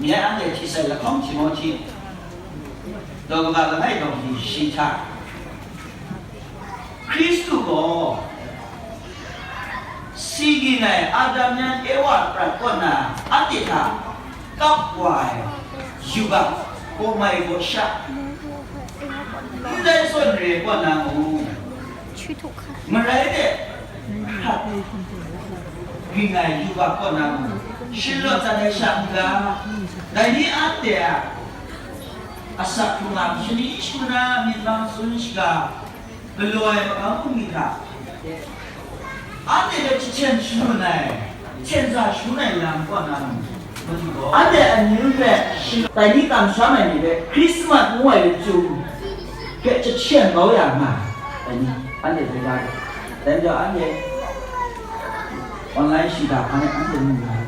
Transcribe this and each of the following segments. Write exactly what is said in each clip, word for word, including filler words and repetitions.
Nye anhte hti sai lahkawng Timohti, daw kaba langai daw hpyi shi hta, Hkristu gaw si gin ai Adam yan Ewa prat kaw na anhte hta kap wa ai yubak, kawmai gaw sha, ndai zawn re kaw na mu. Marai de, hkrat ging ai yubak kaw na mu, shalawt dat ai sha n ga, dai ni anhte a asak hkrung a shani shu na myit mang tsun shaga galaw ai makam bungli hta, anhte hpe jahten shangun ai, hten za shangun ai lam kaw na mu. Anhte amyu hpe shi-, dai ni kamsham ai ni hpe Hkrismat ngu ai lachyum hpe jahten kau ya nga ai ni, anhte hpe ya ai. Dai majaw anhte online shi da hkan e anhte mu nga ai.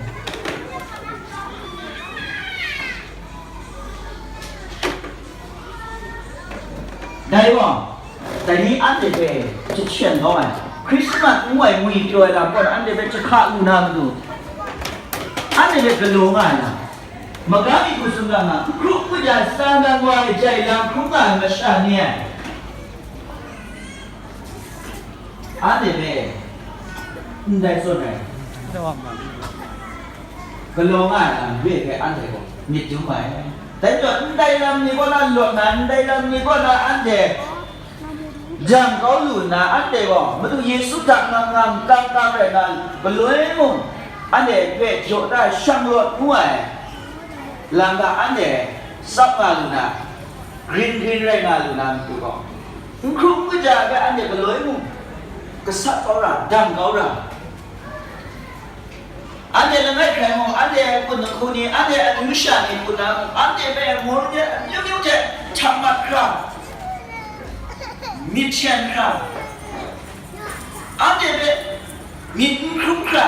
Dai gaw, dai ni anhte hpe jahten kau ai, Hkrismat ngu ai ngwi pyaw ai lam kaw na anhte hpe jahka lu na matu, anhte hpe galaw nga ai lam, maga mi hku tsun ga nga, n hkrum n kaja sa na wa ai jai lam hkrum nga ai masha ni ai, anhte hpe ndai zawn rai, galaw nga ai lam re hpe anhte gaw myit dum ai. Dai majaw, ndai lam ni kaw na lawt na, ndai lam ni kaw na anhte jang kau lu nna, anhte gaw Madu Yesu hta ngang ngang kam kam rai nna, galoi mung anhte hpe jaw da ai shanglawt ngu ai lam hta anhte tsap nga lu na, grin grin rai nga lu na matu gaw, n hkrum n kaja ai hpe anhte galoi mung gasat kau ra, dang kau ra, anhte langai hkrai mung, anhte a kun ahku ni, anhte a amyu sha ni hku na mung, anhte hpe mur ni amyu myu hte htak mat hkra, myit hten hkra, anhte hpe myit n hkrum hkra,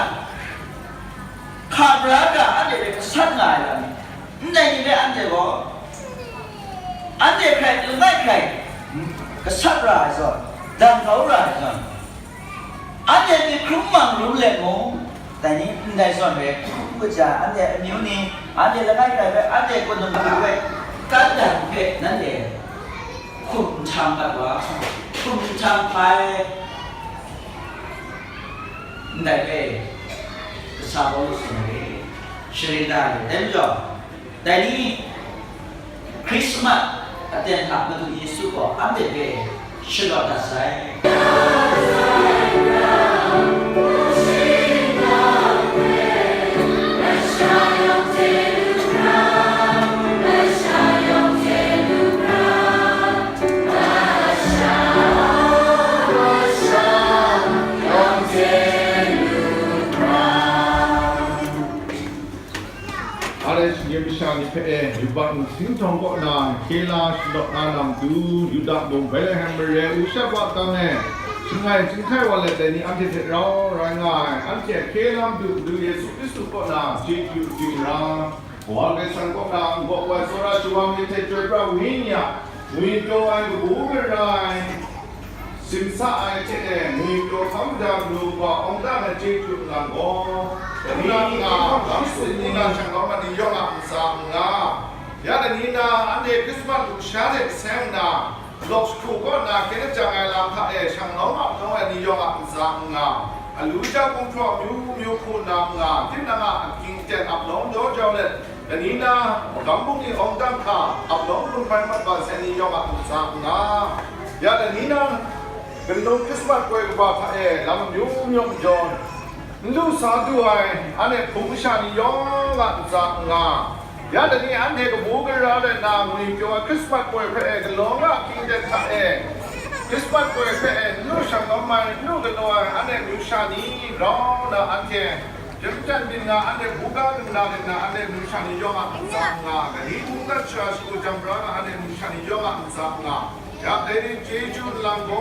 hka bra hkra, anhte hpe gasat nga ai lam ni, ndai ni hpe anhte gaw, anhte hkrai langai hkrai gasat ra ai zawn, dang kau ra ai zawn, anhte myit hkrum mang rum let mung, dai ni ndai zawn re hkrum kaja, anhte amyu ni, anhte langai hkrai hpe, anhte kun ahku hpe, kan dan hpe nanhte hkum nhtang mat wa, hkum nhtang hpai, ndai hpe kasa Pawlu tsun ai re, sharin da ai re. Dai majaw, dai ni Hkrismat aten hta Madu Yesu gaw anhte hpe shalawt dat sai. Are shinggyim masha ni hpe e, yubak nsing htawng kaw na hkye la shalawt na lam tu, Yuda mung Betlehem mare Urusha wa kang e, shangai chyinghkai wa let ai ni anhte hte rau rai nga ai, anhte a hkye lam du Madu Yesu Hkristu kaw na chyeju dingran, Wa Karai Kasang kaw na nkaw wa ai tsawra shawa myit hte chyoi pra ai wenyi a ngwipyaw ai kabu gara ai, simsa ai hte e ngwipyaw hkam da matu wa awng da na chyeju nlang gaw, dai ni nga, lam sut ni na shang lawm ai ni yawng a ntsa n nga, ya dai ni na, anhte Hkrismat lusha hte seng nna, lawk jahku kaw na hkyen lajang ai lam hta e shang lawm ap lawm ai ni yawng a ntsa n nga, alu ja gumhpraw amyu myu hku nna n nga, tinang a aking aten ap lawm daw jau let, dai ni na, gam bungli awng dang hta ap lawm gun bai mat wa sai ni yawng a ntsa n nga, ya dai ni na, ganlung Hkrismat koi kaba hta e lam amyu myu majaw, n lu sa du ai, anhte hpung masha ni yawng a ntsa n nga, ya dai ni anhte kabu gara rai nna ngwipyaw ai Hkrismat koi hpe e galaw nga hkying de hta e, Hkrismat koi hpe e n lu shang lawm ai, n lu galaw ai anhte amyu sha ni grau nna anhte, jep jan byin nga anhte buga dingna de nna anhte amyu sha ni yawng a ntsa n nga, gari hpung dat shara shagu jang bra nga anhte amyu sha ni yawng a ntsa n nga, ya dai ni chyeju nlang gaw,